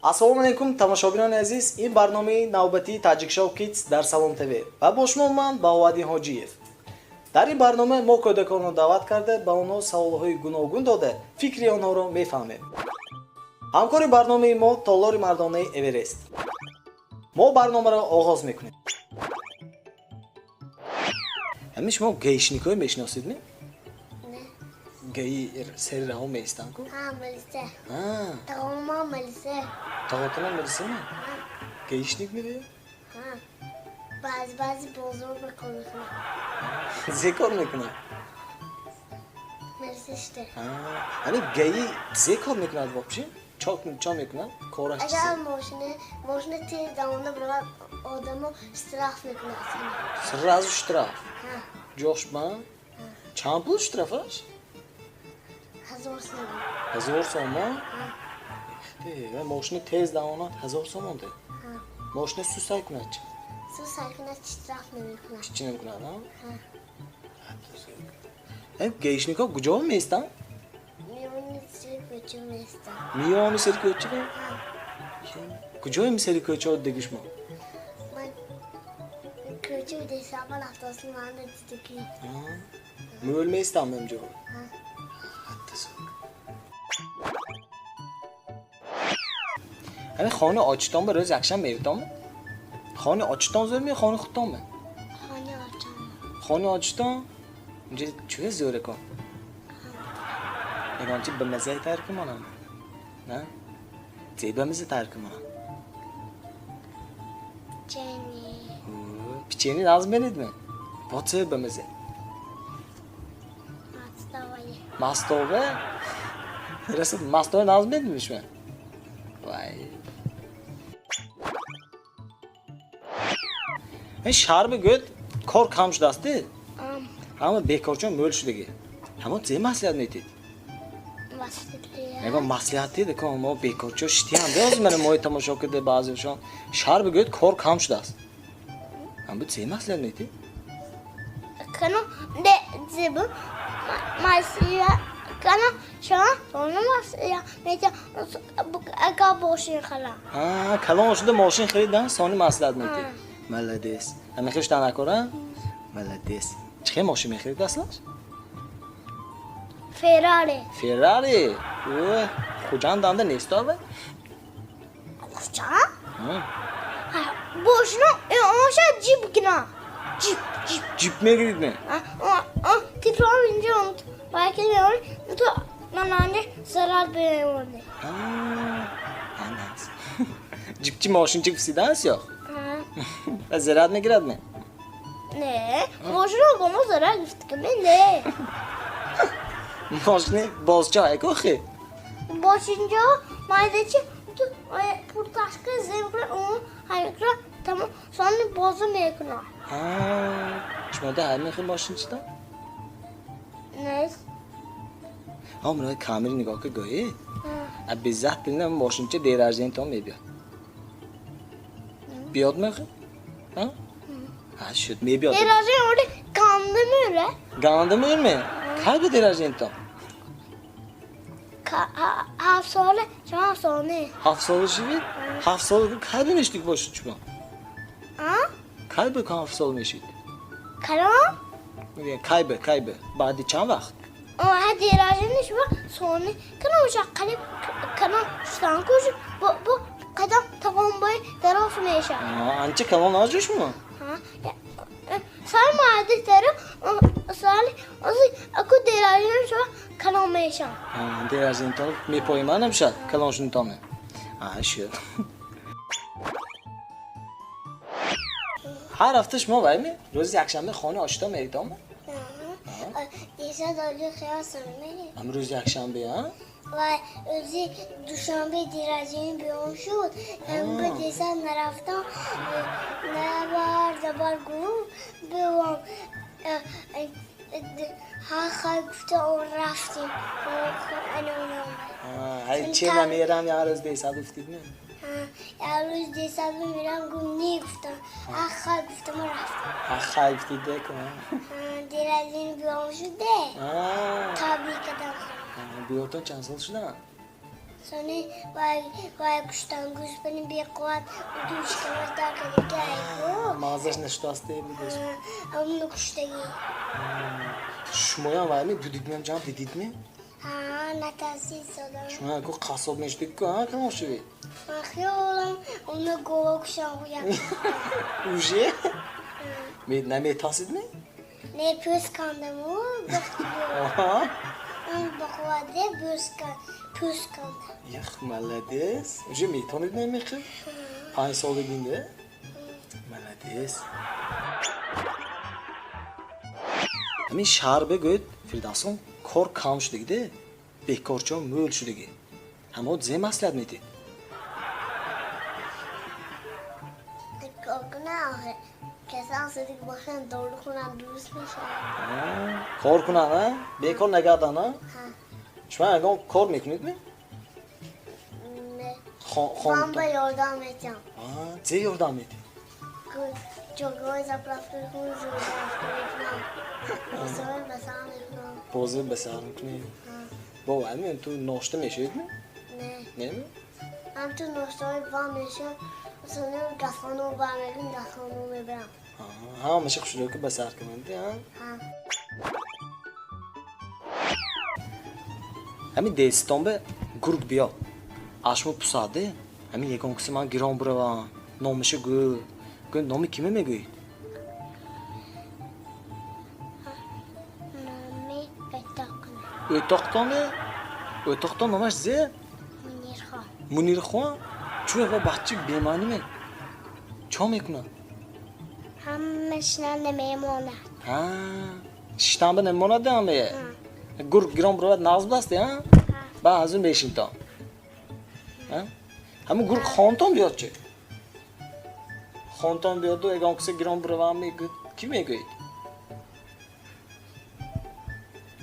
Ассалому алайкум, тамошобинони азиз. Ин барномаи навбатии Таҷикшоу Kids дар Салом ТВ ва бо шумо ман Баҳоваддин Ҳоҷиев. Дар ин барнома мо кӯдаконро даъват карда, ба онҳо саволҳои гуногун дода, фикри онҳоро мефаҳмем. Ҳамкори барномаи мо толори мардонаи Эверест. Мо барномаро оғоз мекунем. Ҳамин шумо гаишникҳое мешиносед, ме? Не. Гаи сари раҳо меистанд ку? Ҳа, милиса. Тағома милиса. Тағотона милиса ме? Гаишник мегӯяд? Ҳа. Баъзе баъзе бозор кор мекунад. Зе кор мекунад? Милиса шуда. Ҳамин гаи зе кор мекунад вообще? Чо мекунад? Кораш чизе? Агар мошина тез давонда биравад, одамо штраф мекунад. Сразу штраф? Ҳа. Ҷош ба? Чанд пул штрафаш? 1000 сомон. 1000 сомон? Ҳа. Э, мошина тез давонад, 1000 сомон де? Ҳа. Мошина сусай кунад чи? Сусай кунад, штраф намекунад. Чӣ намекунад, ҳа? Ҳа. Э, гаишникҳо куҷо меистанд? Миёни сери кӯча меистанд. Миёни сери кӯча? Ҳа. Куҷои сери кӯча диги шумо? Ман кӯча десаба рафтосим, манда дидагӣ. Мӯл меистам ҳамҷо? Ҳа. Ҳамин хонаи очитон ба рӯзи якшанбе меритонми? Хонаи очитон зӯр ме, хонаи худтон ме? Хонаи очам. Хонаи очитон? Инҷа чӯя зӯре кун? Ягон чи ба маззаи тайёр кунам? На? Зе ба мазза тайёр кунам? Печенье. Печенье нағз меридми? Бо чӣ ба мазза? Мастовая. Мастова? Расо мастова нағз меридми шумо? Вай. Ин шарби гӯяд кор кам шудааст, ди? Ҳама бекорчон мӯл шудагӣ. Ҳамон зе маслиҳат метид? Маслиҳат. Ягон маслиҳат дид, ко мо бекорчо шитиям. Биёз мана мои тамошо кида баъзеашон. Шарби гӯяд кор кам шудааст. Ҳам бу зе маслиҳат метид? Кано де зебу маслиҳат кано шумо сони маслиҳат метид, агар мошин харам. Ҳа, калон шуда мошин харидан сони маслиҳат метид. Молодец. Ҳамин хел шудан накора? Молодец. Чӣ хел мошин мехарид аслаш? Феррари. Феррари? Ӯ, Хуҷанд анда нест ова? Хуҷанд? Ҳа. Ҳа, бошино, оша ҷип гина. Ҷип, ҷип. Ҷип мегирид ме? Ҳа, тифлон инҷо байки меорӣ, ту мананҷа зарар бемонӣ. Ҳа, ҳа, нас. Ҷипчи мошинчи фисидааст ё? Ҳа. Ва зарар мегирад ме? Не, мошино бо мо зарар гирифт ки ме, не. Мошини бозча ҳайку хи? Бошинҷо майдачи ту пурташка зе мекунад, он ҳай мекунад, тамом сони боза мекунад. Ҳа, шумо да ҳай мехи мошинчида? Нест. Ҳа, мана камера нигоҳ ки гӯӣ. А безаҳт бинам мошинча дераждентон мебиёд. Биёд мехи? Ҳа? Ҳа, шуд, мебиёд. Деражден оре ганда мӯре. Ганда мӯрме? Кай бу дераждентон? 7 сола, шумо 7 сола не. 7 сола шудед? 7 сола кай бу мешудед бошед шумо? А? Кай бу 7 сола мешудед? Калон? Мегӯям, кай бу, кай бу? Баъди чанд вақт? Ҳа, дераждени шумо сони калон ша қалиб калон шудан кӯш бу қадам тағомбои дароз мешавад. Анча калон наҷӯ шумо? Ҳа. Сал маъди даро, сали, ози аку дераждени шумо калон мешавад. Ҳа, деражденитон мепоиман намешавад калон шудантон? Ҳа, шуд. Ҳар ҳафта шумо вай ме? Рӯзи якшанбе хонаи ошито меридом? Деса доли хиёсам мерем. Ҳам рӯзи якшанбе, ҳа? Вай, рӯзи душанбе дераждени биём шуд. Ҳам ба деса нарафтам, набар забар гуфт, биём. Ҳа, хай гуфта, он рафтем. Ҳай, че намерам, як рӯз деса гуфтид ме? Ҳа, як рӯз деса бимирам, гум не гуфтам. Ҳа, хай гуфта, мо рафтем. Ҳа, хай гуфтид, де кун. Ҳа, дераждени биём шуд, де. Табрик кардам. Биёртон чанд сол шуданд? Сони вай вай куштан гӯсфанди беқувват душкамаш дар кадаги айку. Мағзаш нашудааст будеш. Ҳамуно куштагӣ. Шумоям вайми будидмиам ҷам дидидми? Ҳа, натарсид содам. Шумо ку қассоб мешудед ку, а, калон шувед? Ман хиёлам уно гова кушам як. Уже? Наметарсидми? Не, пӯст кандаму бақувват пӯст кандам. Ях, молодец. Уже метонид намехӯ? 5 солагинда? Молодец. Ҳамин шаҳр бигӯед, Фирдавсон, кор кам шудагиде, бекорчиҳо мӯл шудагӣ. Ҳамо зе маслиҳат медиҳед? Кор кунам, касал садик бошанд, дору хӯранд, дуруст мешавад. Кор кунанд, а? Бекор нагарданд, а? Шумо ягон кор мекунедми? Не. Ман ба ёрдам метиҳам. Зе ёрдам медиҳед? Ҷойгоҳи заправка мекунам, заправка мекунам. Бозор ба сар мекунам. Бозор ба сар мекунед? Бо ҳамин ту ношта мешаведми? Не. Неми? Ҳам ту ноштаҳои бам мешавам, сони гасхонао бармегирам, гасхонао мебарам. Ҳамаша хушрӯ ки ба сар кунанд, а? Ҳа. Ҳамин дестонба гург биёд, ашмо пусаде, ҳамин ягон киси ман гирон биравам, номаша гӯ. Гӯ, номи киме мегӯед? Номи Бетоқна. O'toqtonmi? O'toqton номаш зе? Мунирхон. Мунирхон? Чӯ ва бача бемаъниме? Чо мекунад? Ҳамашна намемонад. Ҳа, шиштанба намемонад ҳамае? Гург гирон биравад нағз будасте, а? Ба аз он мешинтон. Ҳамун гург хонтон биёд чи? Хонтон биёду ягон киса гирон биравам мегӯяд, кӣ мегӯед?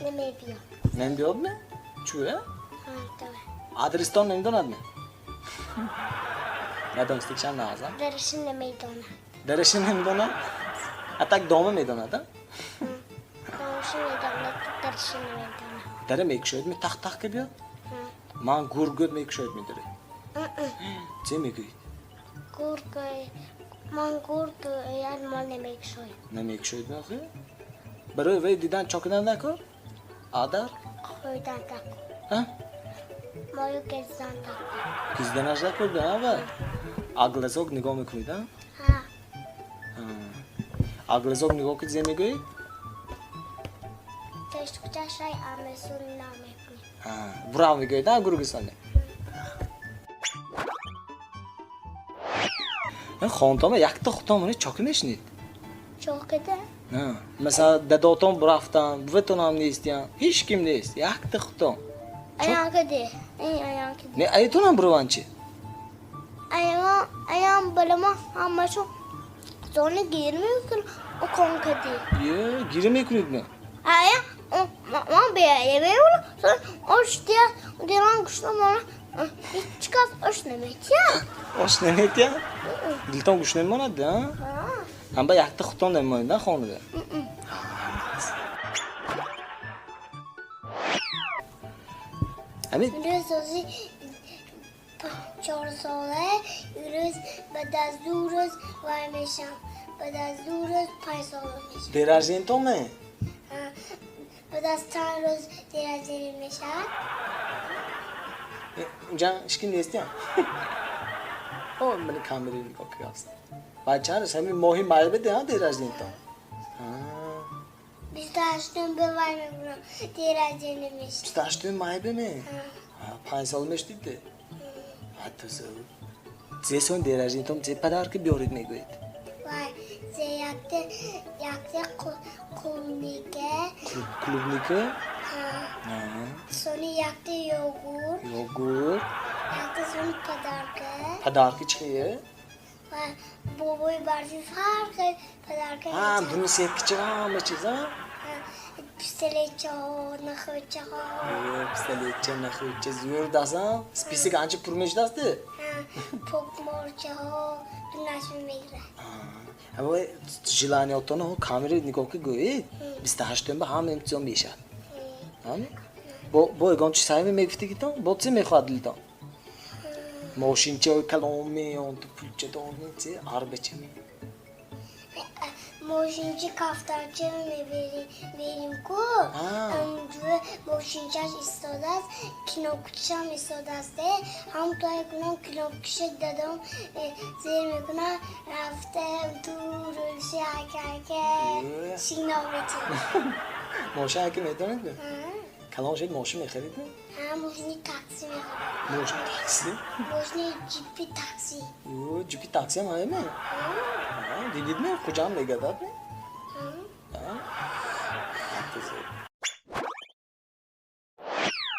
Намебиёд. Намебиёдме? Чӯ, а? Адрестон намедонадме? Надонистагишам нағз, а? Дараши намедонад. Дараши намедонад? А так дома медонад, а? Домаши медонад, дараши намедонад. Дара мекушоедми тах-тах ка биёд? Ман гург гӯд мекушоедми даре? Че мегӯед? Гург, ман гург гӯяд, мо намекушоем. Намекушоедми охир? Барои вай дидан чо кардан даркор? Адар? Хӯрдан даркор. А? Мою гиздан даркор. Гизданаш даркор, а вай? А глазок нигоҳ мекунед, а? Ҳа. А глазок нигоҳ кунед, зе мегӯед? Ташкучашай амесун намекунем. Бурав мегӯед, а гургисоне? Хонтома якта хутон чоки мешунид? Чокида? Масалан, дадотон рафтан, буватонам нестиян, ҳеҷ ким нест, якта хутон. Аянкиде, аянкиде. Не, аятонам бураван чи? Аян балама ҳамашон сони гир мекунад, оконкиде. Е, гир мекунед ме? Ая, ман беая мекунам, сони ош диҳад, дилам гушна монад, ҳеҷ кас ош наметиҳад. Ош наметиҳад? Дилтон гушна мемонад, а? Ҳамба якта хутон намемонед, а, хонада? Ҳамин Рӯз ози 4 сола, рӯз баъд аз 2 рӯз вай мешам. Баъд аз 2 рӯз 5 сола мешам. День рождения ме? Баъд аз чанд рӯз день рождения мешавад? Унҷа ҳеҷ ким нестиям. О, мани камери нигоҳ кардааст. Баъд чанд рӯз ҳамин моҳи май беде, а, день рождения тон? 28-ум ба вай мебурам, день рождения мешавад. 28-уми май беме? 5 сола мешудид? Ҳатто зе сон день рождения тон зе подарки биёред мегӯед? Вай, зе якта якта клубника. Клубника? Сони якта йогурт. Йогурт. Якта сони подарка. Подарки чие? Вай, бобои барфи ҳар хел подарка. А, дуни сеткича ҳама чиз, а? Пистолетчаҳо, нахӯчаҳо. Пистолетча, нахӯча зӯр даст, а? Список анча пур мешудааст? Покморчаҳо дунашо мегирад. Ҳама желания тона камера нигоҳ ки гӯед, 28-ба ҳама имтиҳон мешавад. Бо ягон чи сайме мегуфтигитон? Бо чӣ мехоҳад дилтон? Мошинчаи калон меон, ту пулча дорӣ, чи арбача ме? Мошинчи кафтарча меберем, берим ку. Амҷо мошинчаш истодааст, кинокучам истодааст. Ҳам той кунам кинокуша дадом зер мекунам, рафта ту рӯши акака сигнал метиҳам. Мошин аки метавонед ме? Калон шед, мошин мехарид ме? Ҳа, мошини такси мехарам. Мошини такси? Мошини ҷипи такси. Ё, ҷипи такси ҳам ҳае ме? Дидид ме? Хуҷанд мегардад ме?